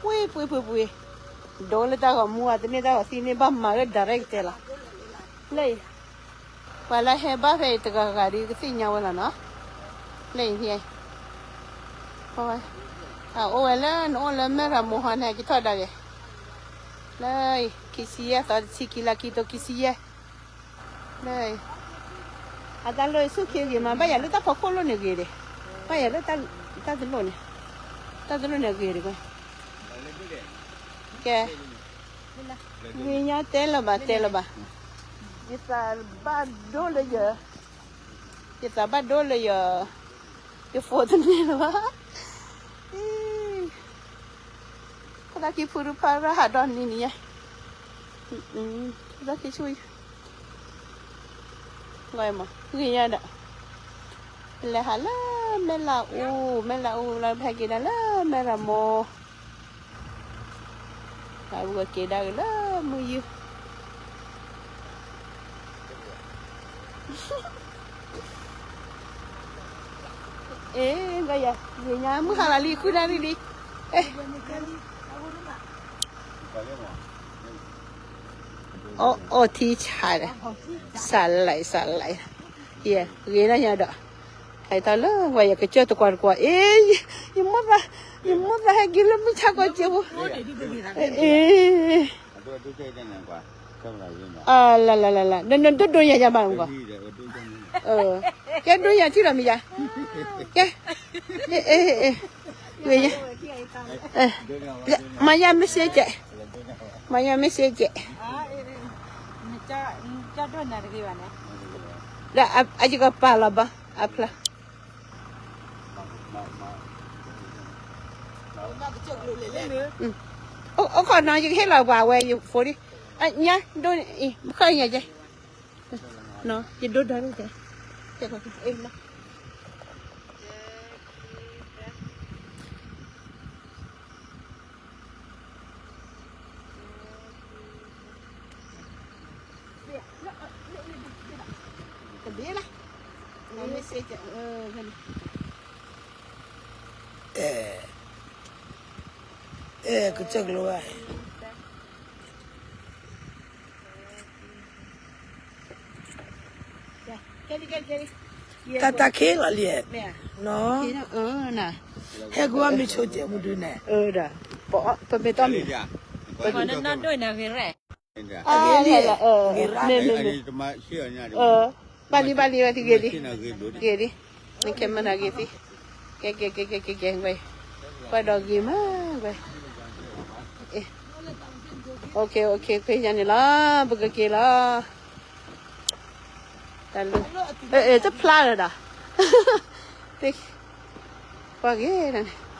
ပှ့ၤပှ့ၤပှ့ၤပှ့ၤ, ဒိလၢတၢ်ဂီၤမူဧါ တန့ၢ်တၢ်ဂီၤသံန့ၣ် ဘၣ်မၤလၢ direct ကတဲလီၤ. လၢအံၤ ပှၤလၢဟဲဘၣ်ဖဲအံၤတဂၤဂၤဒီး ကသ့ၣ်ညါဝဲလီၤနီၤ. လၢအံၤ အအိၣ်ဝဲလၢ နအိၣ်လၢမဲၢ်ရမိၢ်ဟီန့ၣ် ကထီၣ်ဒၣ်က့ၤ လၢအံၤ ခံဆံယဲၢ်သီ တဆံခံ လါခံကထိခံဆံယဲၢ် လၢ အတၢ်လိၣ်ဆူၣ်ခ့ဂ့ၤမး ဘၣ်ယၤလၢတၢ်ဖီခိၣ်လိၣ်န့ၣ်ဂ့ၤဒံး, ဘၣ်ယၤလၢတၢ်တလိၣ်န့ၣ်, တၢ်တလိၣ်န့ၣ်ဂ့ၤဒံး, ကဲ, ဂ့ၤညါတဲလၢၤဘၣ် တဲလၢၤဘၣ်, ယသးဘၣ်ဒိလၢယ, ယသးဘၣ်ဒိလၢယ, ယ phone တန့ၢ်လၢၤဘၣ် ခီသးခံဖုရူဖးရၣ်ဟးဒီးနံၤနံၤညါ, ခီသးခံဆူၣ်, ဂီၤမး ဂ့ၤညါဒီး, လဲၤဟးလၢမဲၢ်လးအူ, မဲၢ်လးအူလၢဟဲက့ၤဒၣ်လၢမဲၢ်ရမိၢ်, ဟးက့ၤဒၣ်က့ၤလၢမုၢ်ယုၢ် အ့ ဂီၤယၤ ဂ့ၤညါ မုၢ်ဟါလီၤလံ ဃုနၣ်ရံၣ်လံ, အ့ အီၣ်ထံဆးဒီး, စးလံ စးလံ, ယဲ ဂ့ၤဒၣ်ညါဒီး, ဟဲတၢ်လၢဝဲယကစၢၢ်တကွၢ်တကွၢ်, အ့ ယမိၢ်သး, ယမိၢ်သးဟဲက့ၤလၢမုၢ်ဆါကွၢ်စၢၤဖိ, အ့ လၢလၢလၢလၢ နဒိၣ်ဒိၣ်ညါယၤဘၣ်မကွၢ်, ကဲဒိၣ်ညါထံၣ်လီၤမ့ၢ်ယၤ, ကဲ, မၤယၤ message, မၤယၤ message, ဒီးအယကပာ်လီၤဘၣ် အဖျါ အိၣ်ခိးနီၤ ယကဟ့ၣ်လီၤပှၤဝဲယ phone ဒံး, ညါ ဒိၣ်အံၤ မခီၣ်ညါကဲ, ယဒိၣ်ဒီးကဲ, တဘ့ၣ်လၢ, အဲ ကစၢၢ်ကလိဝဲ, တၢ်တၢ်ခ့လီၤလံ, နီၤ, ဟဲကွံာ်အီၣ်မ့ၤဆိကဲးမူဒုန့ၣ်, ပမ့ၢ်တီၢ်မ့ၤ, ပမ့ၢ်တီၢ်မ့ၤ, မ့ၢ်မ့ၢ်မ့ၢ်, ဘၣ်လံဘၣ်လံဝဲဂ့ၤလံ, ဂ့ၤလံ, နကဲမနၤဂ့ၤသံ, ကဲကဲကဲကဲကဲကဲ, ကွၢ်ဒီးဂ့ၤမးဝဲ, အိၣ်ခ့အိၣ်ခ့ ဖဲယၤန့ၣ်လီၤ ပကက့ၤလီၤ, တၢ်လၢ, တဖျါလၢၤဒီး, ပှၤဂ့ၤ